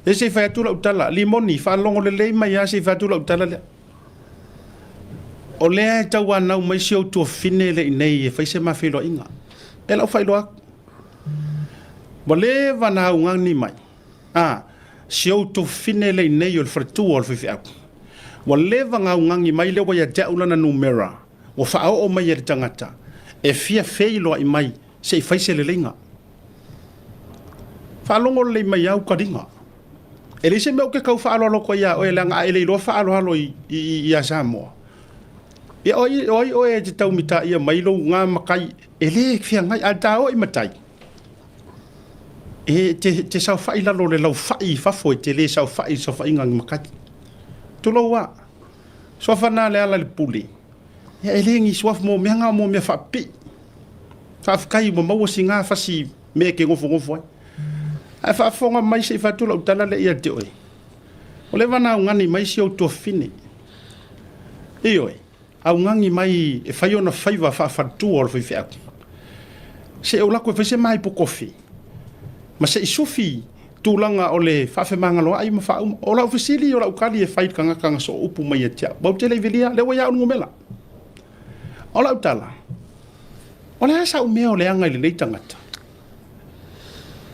Ia se i fai atu lau tala, Limoni, faalogo lelei mai lava se i fai atu lau tala lea. O lea e tauanau mai si ou tuafafine lea i inei e fai se ma feiloaiga. E lau faailoa atu. Ua leva ona augani mai, a, si ou tuafafine lea i inei o le faletua o le faifeau. Ua leva ona augani mai lea ua ia te au lana numera, ua faaoo mai e le tagata e fia feiloai mai se i fai se leleiga. Faalogo lelei mai au taliga. E leai se mea ou te tau faaaloalo atu ai ia oe leaga a e le iloa faaaloalo ia Samoa. Ia o ai, o ai oe e te tau mitaia mai lou na matai e le feagai a ta o i matai. E te saofai i lalo o le laufai i fafo e te le saofai i le saofaiga a ni matai. Tulou a. Suafa na Lealailepule. Ia e le ni suafa mo mea na o mo mea faapipii. Faafetai ua maua sina fasi mea e te nofonofo ai. Ae faafofoga mai se i fai atu lau tala lea ia te oe. Ua leva ona augani mai si ou tuafafine. Ioe, augani mai e fai ona faiva faafaletua o le faifeau. Se i ou lako e fai se maipo kofi ma se i sufi tulaga o le faafemagaloai ma faauma. O lau fesili, o lau tali e fai i le tagata na sooupu mai ia te au. Matou te le i velia, lea ua ia au le numera. O lau tala, o le a sau mea o leaga i lenei tagata?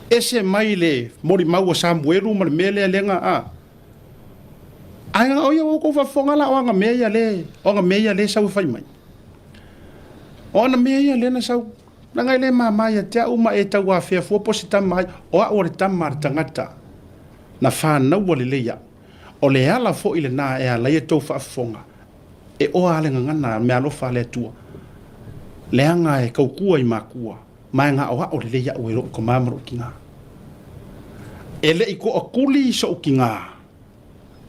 Ese mai le molimau a Samuelu ma le mea lea lea na a. Ae na o ia ua outou faafofoga la o ana mea ia le, o ana mea ia le sau e fai mai. O ana mea ia lea na sau. Leaga e le mama ia te au ma e tau afea fua po o se tama ai. O au o le tama a le tagata na fanaua lelei au. O le ala foi lena e ala ai a outou faafofoga. E oa lava le gagana meaalofa a le Atua, leaga e tautua i makua, ma e gaoao lelei au e lou tama ma lou tina. E le i toatuli sou tina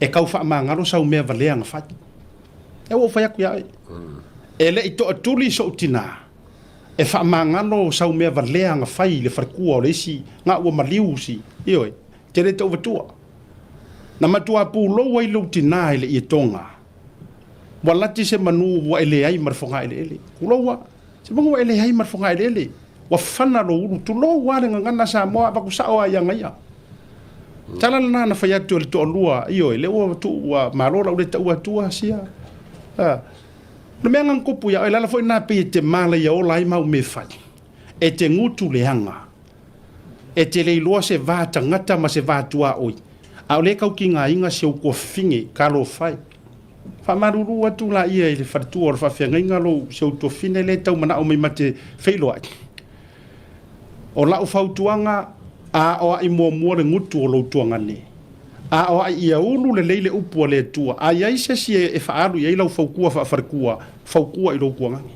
e tau faamagalo sau mea valea na fai. E ua ou fai atu ia oe. E le i toatuli sou tina e faamagalo sau mea valea na fai i le faletua o le isi na ua maliu si, ioe, te le tau avatua. Na matua pulou ai lou tina i le ietoga. Ua lati se manu ua e leai ma le fogaeleele. Tulou a. Se manu ua e leai ma le fogaeleele. Ua fana lou ulu. Tulou a le gagana Samoa avatu sao a i aga ia. Tala lena na fai atu e le toalua, ioe, lea ua tuu ua malo lau le taua atua sia. A. O le mea na tupu ia oe, le ala foi lena pei e te malaia ola ai mau mea e fai. E te gutu leaga. E te le iloa se va tagata ma se va tuaoi, a o lea e tau tigaina si ou tuafafine, talofa e. Faamalulu atu laia i le faletua o le faafeagaiga lou si ou tuafafine lea e tau manao mai ma te feiloai. O lau fautuaga, aoai muamua le gutu o lou tuagane. Aoai ia ulu lelei le upu a le Atua. A i ai se isi e faaalu i ai lau fautua faafaletua, fautua i lou tuagane.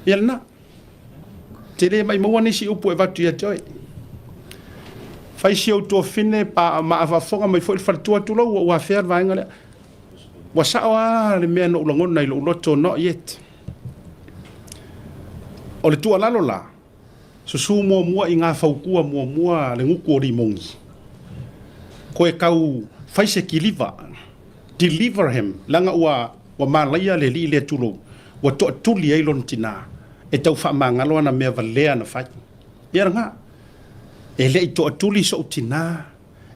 Ia lena. Te le maimauina nisi upu e avatu ia te oe. Fai si ou tuafafine pa ma a faafofoga mai foi le faletua, tulou ua ou afea le vaega lea. Ua sao lava le mea na ou lagona i lou loto, not yet. O le tuualalo la, susu muamua i ngā fautua muamua le gutu o Limogi. Koe tau fai se kiliva, deliver him, leaga ua Ua malaia le alii lea tulou, ua toatuli ai lona tinā, e tau faamagalo ana mea valea na fai. Ia lena, e le i toatuli soʻu tinā,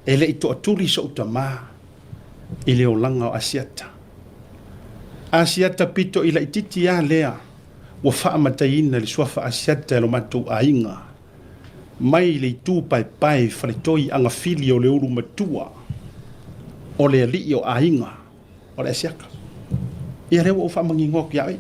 e le i toatuli soʻu tamā i le olaga o Asiata. Asiata pito i laititi a lea ua faamataiina i le suafa Asiata e lo matou aiga, mai le itu paepae faletoi agafili o le ulu matua o le alii o aiga. O le Asiata. Ia lea ua ou faamanino atu ia oe.